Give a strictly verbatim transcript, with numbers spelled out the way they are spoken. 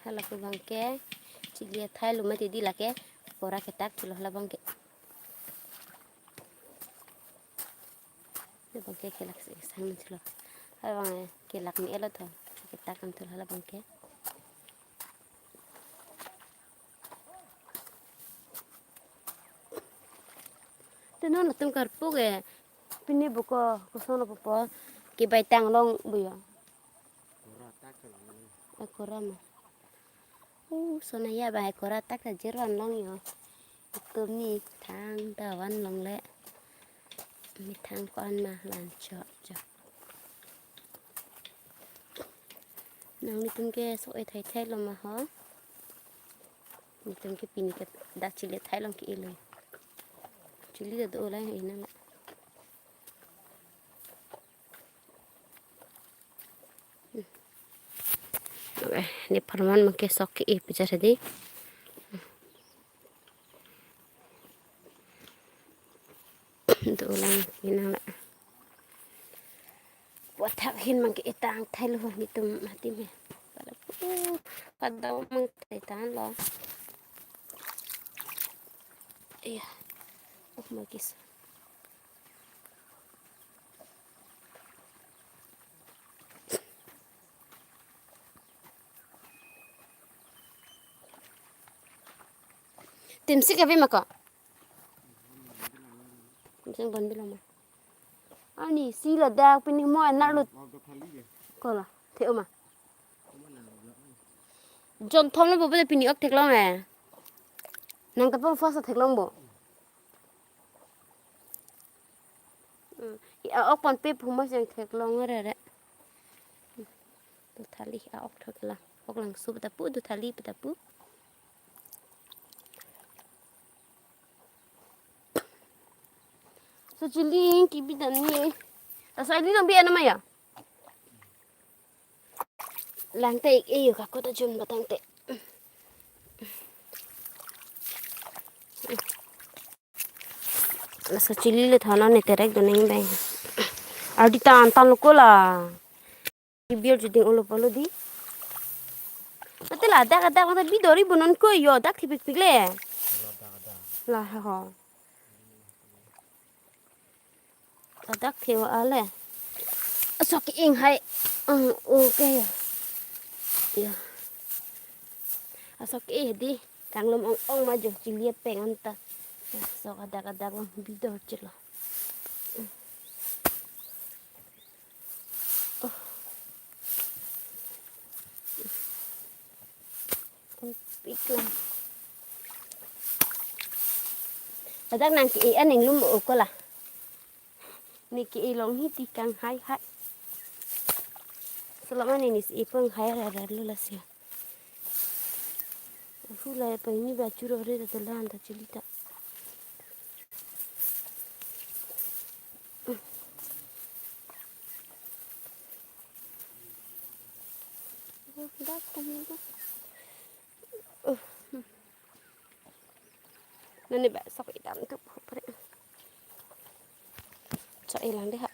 Hala pu abangke chili athai lo mati di lake. Kora ketak thulo hala abangke. Labangke kelak si sang thulo. Hala abang kelak me-etlo tho. Ketak an thulo hala abangke. Te non latum karpu ke. Pini buko koson pupo. Kebai tang long bu yo. Kora tak ke lang. Eh, kora ma. Uh, sona ya ba kora tak ta jirwan long yo. Itum methang ta van longle. Methang ko-an ma lan cho cho. Nanglitum ke sok-e thai thai lo ma ho. Netum ke pini ke dak chili athai long ke-elo. Chili ta do lang e nang la. Hmm. Okay, ne pharman abangke sok ke-e pu char di. Do lang e nang la. Puthak ahin abangke etang thai lo netum mati me. Pada pu, pada abang thai tanglo. Iya. Oh, magis. Timsi kabe mako. Timsi bon bilo ma. Ani si ladak pini mo anak lut. Kola, the oma. Jon thom lo bo pini ok theklong e. Nang tapong first theklong bo. Hmm. I a-ok ponpe pu ma jeng theklong re re. Hmm. Duthali a-ok thok la. Ok langso pata pu, duthali pata pu. So chili kebi dam ni. Laso ili nang bi anam ya. Lang te ik e yo kako ta jun batang te. Laso chili le thana ne terek do neng bang. Ardi tan tan lo kola. Biar juding ulo polo di. Mate ladak adak mate bidori bonon ko yo dak thipik pik le. La ho. Ladak thewa ale. Sok ing hai. Ang okay. Ya. Asok eh di kanglom ong ong ma jo chili apeng anta. Ya, sok adak adak lo bidor chilo. Oh. Pik lang. Ladak nang ke-e aning lum o kola. Ne ke-e long hi ti kang hai hai. Selama ne ni si ipang hai ra ra lo lasi. Hula pangni ba churo re ta lan ta chili ta. Dak kami tu. Nani ba sok idam tu pre. Sok ilang deh ha.